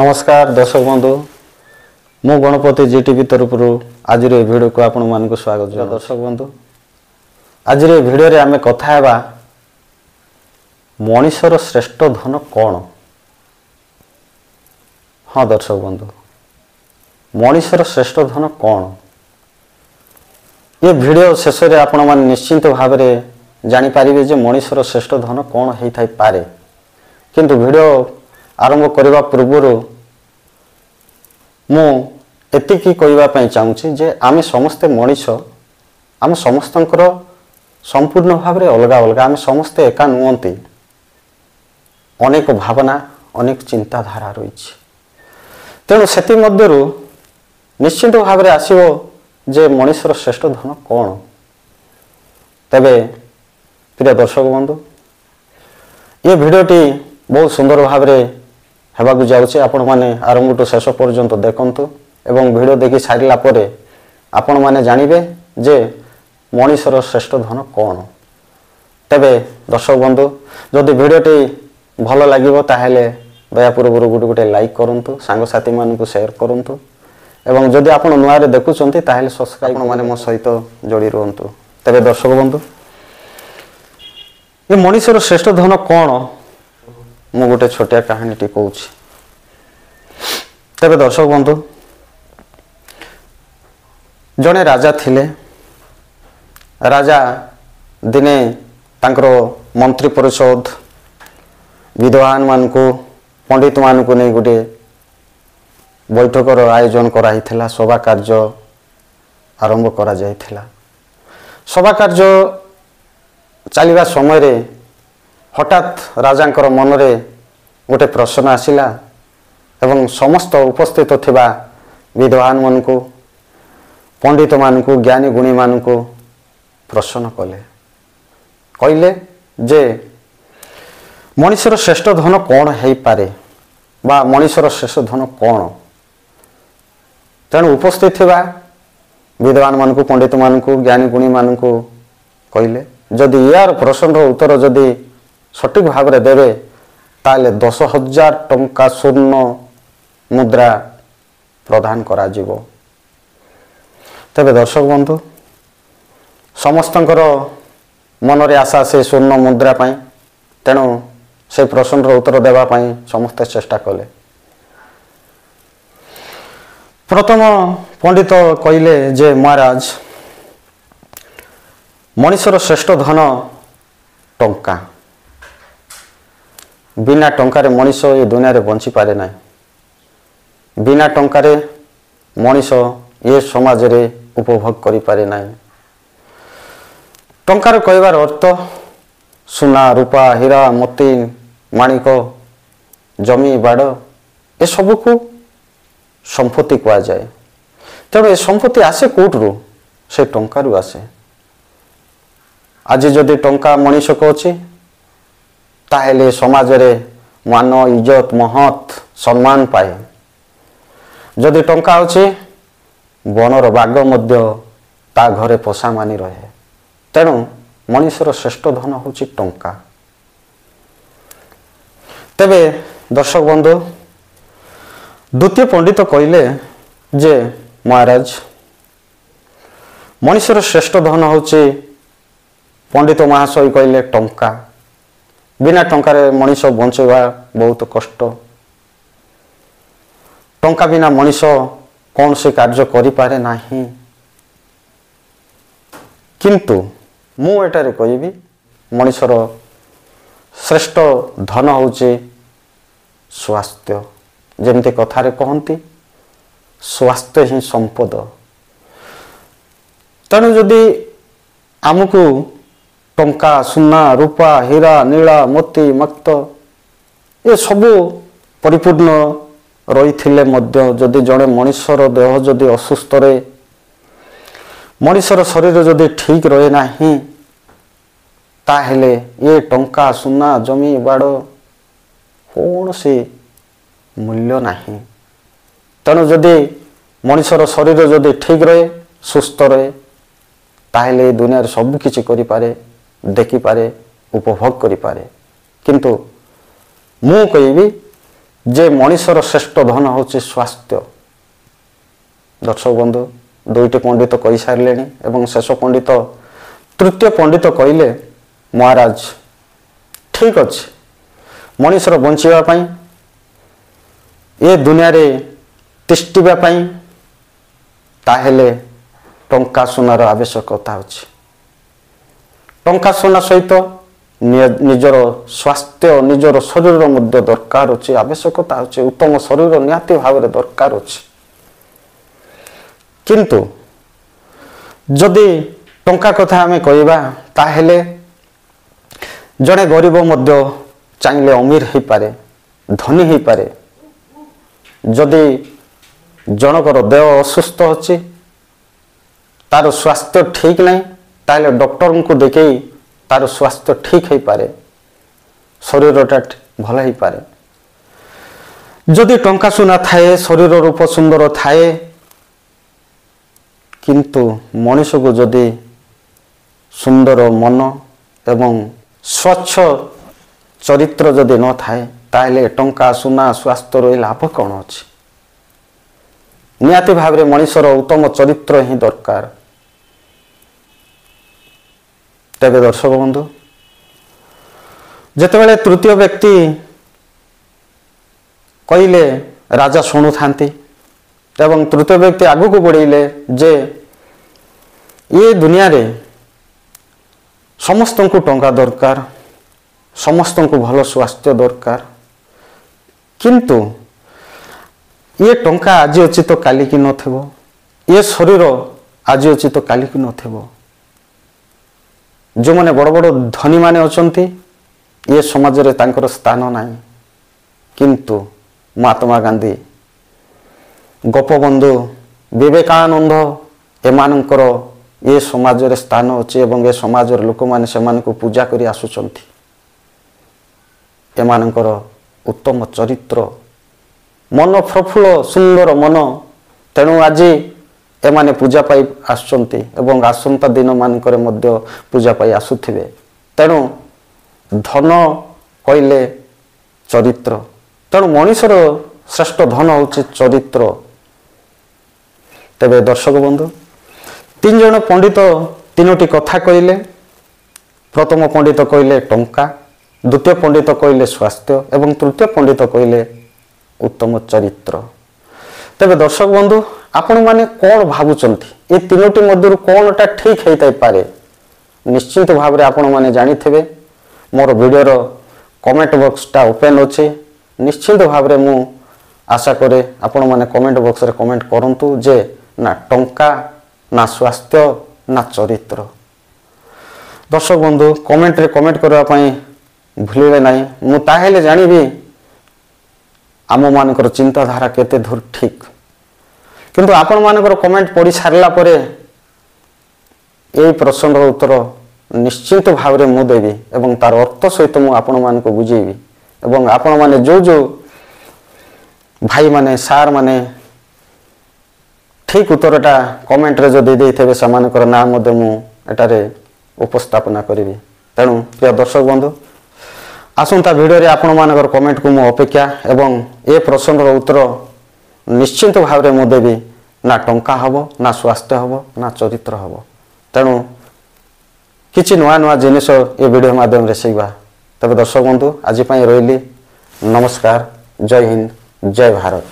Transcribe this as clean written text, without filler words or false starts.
ନମସ୍କାର ଦର୍ଶକ ବନ୍ଧୁ, ମୁଁ ଗଣପତି ଜି ଟିଭି ତରଫରୁ ଆଜିର ଏ ଭିଡ଼ିଓକୁ ଆପଣମାନଙ୍କୁ ସ୍ୱାଗତ ଜଣାଉଛି। ଦର୍ଶକ ବନ୍ଧୁ, ଆଜିର ଏ ଭିଡ଼ିଓରେ ଆମେ କଥା ହେବା ମଣିଷର ଶ୍ରେଷ୍ଠ ଧନ କ'ଣ। ହଁ ଦର୍ଶକ ବନ୍ଧୁ, ମଣିଷର ଶ୍ରେଷ୍ଠ ଧନ କ'ଣ? ଏ ଭିଡ଼ିଓ ଶେଷରେ ଆପଣମାନେ ନିଶ୍ଚିନ୍ତ ଭାବରେ ଜାଣିପାରିବେ ଯେ ମଣିଷର ଶ୍ରେଷ୍ଠ ଧନ କ'ଣ ହେଇଥାଇପାରେ। କିନ୍ତୁ ଭିଡ଼ିଓ ଆରମ୍ଭ କରିବା ପୂର୍ବରୁ ମୁଁ ଏତିକି କହିବା ପାଇଁ ଚାହୁଁଛି ଯେ ଆମେ ସମସ୍ତେ ମଣିଷ, ଆମ ସମସ୍ତଙ୍କର ସମ୍ପୂର୍ଣ୍ଣ ଭାବରେ ଅଲଗା ଅଲଗା, ଆମେ ସମସ୍ତେ ଏକା ନୁହନ୍ତି। ଅନେକ ଭାବନା, ଅନେକ ଚିନ୍ତାଧାରା ରହିଛି। ତେଣୁ ସେଥିମଧ୍ୟରୁ ନିଶ୍ଚିନ୍ତ ଭାବରେ ଆସିବ ଯେ ମଣିଷର ଶ୍ରେଷ୍ଠ ଧନ କ'ଣ। ତେବେ ପ୍ରିୟ ଦର୍ଶକ ବନ୍ଧୁ, ଏ ଭିଡ଼ିଓଟି ବହୁତ ସୁନ୍ଦର ଭାବରେ ହେବାକୁ ଯାଉଛି। ଆପଣମାନେ ଆରମ୍ଭଠୁ ଶେଷ ପର୍ଯ୍ୟନ୍ତ ଦେଖନ୍ତୁ ଏବଂ ଭିଡ଼ିଓ ଦେଖି ସାରିଲା ପରେ ଆପଣମାନେ ଜାଣିବେ ଯେ ମଣିଷର ଶ୍ରେଷ୍ଠ ଧନ କ'ଣ। ତେବେ ଦର୍ଶକ ବନ୍ଧୁ, ଯଦି ଭିଡ଼ିଓଟି ଭଲ ଲାଗିବ ତାହେଲେ ଦୟା ପୂର୍ବରୁ ଗୋଟେ ଗୋଟେ ଲାଇକ୍ କରନ୍ତୁ, ସାଙ୍ଗସାଥିମାନଙ୍କୁ ସେୟାର କରନ୍ତୁ ଏବଂ ଯଦି ଆପଣ ନୂଆରେ ଦେଖୁଛନ୍ତି ତାହେଲେ ସବସ୍କ୍ରାଇବ୍ ଆପଣମାନେ ମୋ ସହିତ ଯୋଡ଼ି ରୁହନ୍ତୁ। ତେବେ ଦର୍ଶକ ବନ୍ଧୁ, ଏ ମଣିଷର ଶ୍ରେଷ୍ଠ ଧନ କ'ଣ, ମୁଁ ଗୋଟେ ଛୋଟିଆ କାହାଣୀଟି କହୁଛି। ତେବେ ଦର୍ଶକ ବନ୍ଧୁ, ଜଣେ ରାଜା ଥିଲେ। ରାଜା ଦିନେ ତାଙ୍କର ମନ୍ତ୍ରୀ ପରିଷଦ ବିଦ୍ୱାନମାନଙ୍କୁ, ପଣ୍ଡିତମାନଙ୍କୁ ନେଇ ଗୋଟିଏ ବୈଠକର ଆୟୋଜନ କରାହେଇଥିଲା। ସଭା କାର୍ଯ୍ୟ ଆରମ୍ଭ କରାଯାଇଥିଲା। ସଭା କାର୍ଯ୍ୟ ଚାଲିବା ସମୟରେ ହଠାତ୍ ରାଜାଙ୍କର ମନରେ ଗୋଟେ ପ୍ରଶ୍ନ ଆସିଲା ଏବଂ ସମସ୍ତ ଉପସ୍ଥିତ ଥିବା ବିଦ୍ୱାନମାନଙ୍କୁ, ପଣ୍ଡିତମାନଙ୍କୁ, ଜ୍ଞାନୀ ଗୁଣୀମାନଙ୍କୁ ପ୍ରଶ୍ନ କଲେ। କହିଲେ ଯେ ମଣିଷର ଶ୍ରେଷ୍ଠ ଧନ କ'ଣ ହେଇପାରେ ବା ମଣିଷର ଶ୍ରେଷ୍ଠ ଧନ କ'ଣ? ତେଣୁ ଉପସ୍ଥିତ ଥିବା ବିଦ୍ୱାନମାନଙ୍କୁ, ପଣ୍ଡିତମାନଙ୍କୁ, ଜ୍ଞାନୀ ଗୁଣୀମାନଙ୍କୁ କହିଲେ, ଯଦି ୟାର ପ୍ରଶ୍ନର ଉତ୍ତର ଯଦି ସଠିକ୍ ଭାବରେ ଦେବେ ତାହେଲେ 10,000 ଟଙ୍କା ସ୍ୱର୍ଣ୍ଣ ମୁଦ୍ରା ପ୍ରଦାନ କରାଯିବ। ତେବେ ଦର୍ଶକ ବନ୍ଧୁ, ସମସ୍ତଙ୍କର ମନରେ ଆଶା ସେ ସ୍ୱର୍ଣ୍ଣ ମୁଦ୍ରା ପାଇଁ। ତେଣୁ ସେ ପ୍ରଶ୍ନର ଉତ୍ତର ଦେବା ପାଇଁ ସମସ୍ତେ ଚେଷ୍ଟା କଲେ। ପ୍ରଥମ ପଣ୍ଡିତ କହିଲେ ଯେ ମହାରାଜ, ମଣିଷର ଶ୍ରେଷ୍ଠ ଧନ ଟଙ୍କା। ବିନା ଟଙ୍କାରେ ମଣିଷ ଏ ଦୁନିଆରେ ବଞ୍ଚିପାରେ ନାହିଁ। ବିନା ଟଙ୍କାରେ ମଣିଷ ଏ ସମାଜରେ ଉପଭୋଗ କରିପାରେ ନାହିଁ। ଟଙ୍କାର କହିବାର ଅର୍ଥ ସୁନା, ରୂପା, ହୀରା, ମୋତି, ମାଣିକ, ଜମି, ବାଡ଼, ଏସବୁକୁ ସମ୍ପତ୍ତି କୁହାଯାଏ। ତେଣୁ ଏ ସମ୍ପତ୍ତି ଆସେ କେଉଁଠୁ? ସେ ଟଙ୍କାରୁ ଆସେ। ଆଜି ଯଦି ଟଙ୍କା ମଣିଷକୁ ଅଛି ତାହେଲେ ସମାଜରେ ମାନ, ଇଜ୍ଜତ, ମହତ୍, ସମ୍ମାନ ପାଏ। ଯଦି ଟଙ୍କା ଅଛି, ବନର ବାଘ ମଧ୍ୟ ତା ଘରେ ପୋଷା ମାନି ରହେ। ତେଣୁ ମଣିଷର ଶ୍ରେଷ୍ଠ ଧନ ହେଉଛି ଟଙ୍କା। ତେବେ ଦର୍ଶକ ବନ୍ଧୁ, ଦ୍ୱିତୀୟ ପଣ୍ଡିତ କହିଲେ ଯେ ମହାରାଜ, ମଣିଷର ଶ୍ରେଷ୍ଠ ଧନ ହେଉଛି, ପଣ୍ଡିତ ମହାଶୟ କହିଲେ ଟଙ୍କା। ବିନା ଟଙ୍କାରେ ମଣିଷ ବଞ୍ଚିବା ବହୁତ କଷ୍ଟ। ଟଙ୍କା ବିନା ମଣିଷ କୌଣସି କାର୍ଯ୍ୟ କରିପାରେ ନାହିଁ। କିନ୍ତୁ ମୁଁ ଏଠାରେ କହିବି ମଣିଷର ଶ୍ରେଷ୍ଠ ଧନ ହେଉଛି ସ୍ୱାସ୍ଥ୍ୟ। ଯେମିତି କଥାରେ କହନ୍ତି, ସ୍ୱାସ୍ଥ୍ୟ ହିଁ ସମ୍ପଦ। ତେଣୁ ଯଦି ଆମକୁ ଟଙ୍କା, ସୁନା, ରୂପା, ହୀରା, ନୀଳା, ମୋତି, ମକ୍ତ ଏସବୁ ପରିପୂର୍ଣ୍ଣ ରହିଥିଲେ ମଧ୍ୟ ଯଦି ଜଣେ ମଣିଷର ଦେହ ଯଦି ଅସୁସ୍ଥ ରହେ, ମଣିଷର ଶରୀର ଯଦି ଠିକ୍ ରହେ ନାହିଁ, ତାହେଲେ ଏ ଟଙ୍କା, ସୁନା, ଜମି, ବାଡ଼ କୌଣସି ମୂଲ୍ୟ ନାହିଁ। ତେଣୁ ଯଦି ମଣିଷର ଶରୀର ଯଦି ଠିକ୍ ରହେ, ସୁସ୍ଥ ରହେ, ତାହେଲେ ଏ ଦୁନିଆରେ ସବୁ କିଛି କରିପାରେ, ଦେଖିପାରେ, ଉପଭୋଗ କରିପାରେ। କିନ୍ତୁ ମୁଁ କହିବି ଯେ ମଣିଷର ଶ୍ରେଷ୍ଠ ଧନ ହେଉଛି ସ୍ୱାସ୍ଥ୍ୟ। ଦର୍ଶକ ବନ୍ଧୁ, ଦୁଇଟି ପଣ୍ଡିତ କହିସାରିଲେଣି ଏବଂ ଶେଷ ପଣ୍ଡିତ ତୃତୀୟ ପଣ୍ଡିତ କହିଲେ, ମହାରାଜ ଠିକ୍ ଅଛି, ମଣିଷର ବଞ୍ଚିବା ପାଇଁ, ଏ ଦୁନିଆରେ ତିଷ୍ଠିବା ପାଇଁ ତାହେଲେ ଟଙ୍କା ସୁନାର ଆବଶ୍ୟକତା ଅଛି। ଟଙ୍କା ସୁନା ସହିତ ନିଜର ସ୍ୱାସ୍ଥ୍ୟ, ନିଜର ଶରୀର ମଧ୍ୟ ଦରକାର ଅଛି, ଆବଶ୍ୟକତା ଅଛି। ଉତ୍ତମ ଶରୀର ନିହାତି ଭାବରେ ଦରକାର ଅଛି। କିନ୍ତୁ ଯଦି ଟଙ୍କା କଥା ଆମେ କହିବା, ତାହେଲେ ଜଣେ ଗରିବ ମଧ୍ୟ ଚାହିଁଲେ ଅମିର ହେଇପାରେ, ଧନୀ ହେଇପାରେ। ଯଦି ଜଣଙ୍କର ଦେହ ଅସୁସ୍ଥ ଅଛି, ତାର ସ୍ୱାସ୍ଥ୍ୟ ଠିକ୍ ନାହିଁ, ତାହେଲେ ଡକ୍ଟରଙ୍କୁ ଦେଖେଇ ତାର ସ୍ୱାସ୍ଥ୍ୟ ଠିକ୍ ହେଇପାରେ, ଶରୀରଟା ଭଲ ହେଇପାରେ। ଯଦି ଟଙ୍କା ସୁନା ଥାଏ, ଶରୀର ରୂପ ସୁନ୍ଦର ଥାଏ, କିନ୍ତୁ ମଣିଷକୁ ଯଦି ସୁନ୍ଦର ମନ ଏବଂ ସ୍ୱଚ୍ଛ ଚରିତ୍ର ଯଦି ନଥାଏ, ତାହେଲେ ଟଙ୍କା ସୁନା ସ୍ୱାସ୍ଥ୍ୟ ରହି ଲାଭ କ'ଣ ଅଛି? ନିହାତି ଭାବରେ ମଣିଷର ଉତ୍ତମ ଚରିତ୍ର ହିଁ ଦରକାର। ତେବେ ଦର୍ଶକ ବନ୍ଧୁ, ଯେତେବେଳେ ତୃତୀୟ ବ୍ୟକ୍ତି କହିଲେ, ରାଜା ଶୁଣୁଥାନ୍ତି ଏବଂ ତୃତୀୟ ବ୍ୟକ୍ତି ଆଗକୁ ବଢ଼େଇଲେ ଯେ ଏ ଦୁନିଆରେ ସମସ୍ତଙ୍କୁ ଟଙ୍କା ଦରକାର, ସମସ୍ତଙ୍କୁ ଭଲ ସ୍ୱାସ୍ଥ୍ୟ ଦରକାର, କିନ୍ତୁ ଇଏ ଟଙ୍କା ଆଜି ଅଛି ତ କାଲିକି ନଥିବ, ଇଏ ଶରୀର ଆଜି ଅଛି ତ କାଲିକି ନଥିବ। ଯେଉଁମାନେ ବଡ଼ ବଡ଼ ଧନୀମାନେ ଅଛନ୍ତି, ଏ ସମାଜରେ ତାଙ୍କର ସ୍ଥାନ ନାହିଁ। କିନ୍ତୁ ମହାତ୍ମା ଗାନ୍ଧୀ, ଗୋପବନ୍ଧୁ, ବିବେକାନନ୍ଦ ଏମାନଙ୍କର ଏ ସମାଜରେ ସ୍ଥାନ ଅଛି ଏବଂ ଏ ସମାଜର ଲୋକମାନେ ସେମାନଙ୍କୁ ପୂଜା କରି ଆସୁଛନ୍ତି। ଏମାନଙ୍କର ଉତ୍ତମ ଚରିତ୍ର, ମନ ପ୍ରଫୁଲ୍ଲ, ସୁନ୍ଦର ମନ, ତେଣୁ ଆଜି ଏମାନେ ପୂଜା ପାଇ ଆସୁଛନ୍ତି ଏବଂ ଆସନ୍ତା ଦିନମାନଙ୍କରେ ମଧ୍ୟ ପୂଜା ପାଇ ଆସୁଥିବେ। ତେଣୁ ଧନ କହିଲେ ଚରିତ୍ର, ତେଣୁ ମଣିଷର ଶ୍ରେଷ୍ଠ ଧନ ହେଉଛି ଚରିତ୍ର। ତେବେ ଦର୍ଶକ ବନ୍ଧୁ, ତିନି ଜଣ ପଣ୍ଡିତ ତିନୋଟି କଥା କହିଲେ। ପ୍ରଥମ ପଣ୍ଡିତ କହିଲେ ଟଙ୍କା, ଦ୍ୱିତୀୟ ପଣ୍ଡିତ କହିଲେ ସ୍ୱାସ୍ଥ୍ୟ ଏବଂ ତୃତୀୟ ପଣ୍ଡିତ କହିଲେ ଉତ୍ତମ ଚରିତ୍ର। ତେବେ ଦର୍ଶକ ବନ୍ଧୁ, ଆପଣମାନେ କ'ଣ ଭାବୁଛନ୍ତି? ଏ ତିନୋଟି ମଧ୍ୟରୁ କ'ଣଟା ଠିକ୍ ହେଇଥାଇପାରେ? ନିଶ୍ଚିନ୍ତ ଭାବରେ ଆପଣମାନେ ଜାଣିଥିବେ। ମୋର ଭିଡ଼ିଓର କମେଣ୍ଟ ବକ୍ସଟା ଓପେନ୍ ଅଛି। ନିଶ୍ଚିନ୍ତ ଭାବରେ ମୁଁ ଆଶା କରେ ଆପଣମାନେ କମେଣ୍ଟ ବକ୍ସରେ କମେଣ୍ଟ କରନ୍ତୁ ଯେ ନା ଟଙ୍କା, ନା ସ୍ୱାସ୍ଥ୍ୟ, ନା ଚରିତ୍ର। ଦର୍ଶକ ବନ୍ଧୁ, କମେଣ୍ଟରେ କମେଣ୍ଟ କରିବା ପାଇଁ ଭୁଲିବେ ନାହିଁ। ମୁଁ ତାହେଲେ ଜାଣିବି ଆମମାନଙ୍କର ଚିନ୍ତାଧାରା କେତେ ଦୂର ଠିକ୍। କିନ୍ତୁ ଆପଣମାନଙ୍କର କମେଣ୍ଟ ପଢ଼ି ସାରିଲା ପରେ ଏଇ ପ୍ରଶ୍ନର ଉତ୍ତର ନିଶ୍ଚିନ୍ତ ଭାବରେ ମୁଁ ଦେବି ଏବଂ ତାର ଅର୍ଥ ସହିତ ମୁଁ ଆପଣମାନଙ୍କୁ ବୁଝେଇବି। ଏବଂ ଆପଣମାନେ ଯେଉଁ ଯେଉଁ ଭାଇମାନେ, ସାର୍ମାନେ ଠିକ୍ ଉତ୍ତରଟା କମେଣ୍ଟରେ ଯଦି ଦେଇଥିବେ, ସେମାନଙ୍କର ନାଁ ମଧ୍ୟ ମୁଁ ଏଠାରେ ଉପସ୍ଥାପନା କରିବି। ତେଣୁ ପ୍ରିୟ ଦର୍ଶକ ବନ୍ଧୁ, ଆସନ୍ତା ଭିଡ଼ିଓରେ ଆପଣମାନଙ୍କର କମେଣ୍ଟକୁ ମୁଁ ଅପେକ୍ଷା ଏବଂ ଏ ପ୍ରଶ୍ନର ଉତ୍ତର ନିଶ୍ଚିନ୍ତ ଭାବରେ ମୁଁ ଦେବି। ନା ଟଙ୍କା ହେବ, ନା ସ୍ୱାସ୍ଥ୍ୟ ହେବ, ନା ଚରିତ୍ର ହେବ। ତେଣୁ କିଛି ନୂଆ ନୂଆ ଜିନିଷ ଏ ଭିଡ଼ିଓ ମାଧ୍ୟମରେ ଶିଖିବା। ତେବେ ଦର୍ଶକ ବନ୍ଧୁ, ଆଜି ପାଇଁ ରହିଲି। ନମସ୍କାର, ଜୟ ହିନ୍ଦ, ଜୟ ଭାରତ।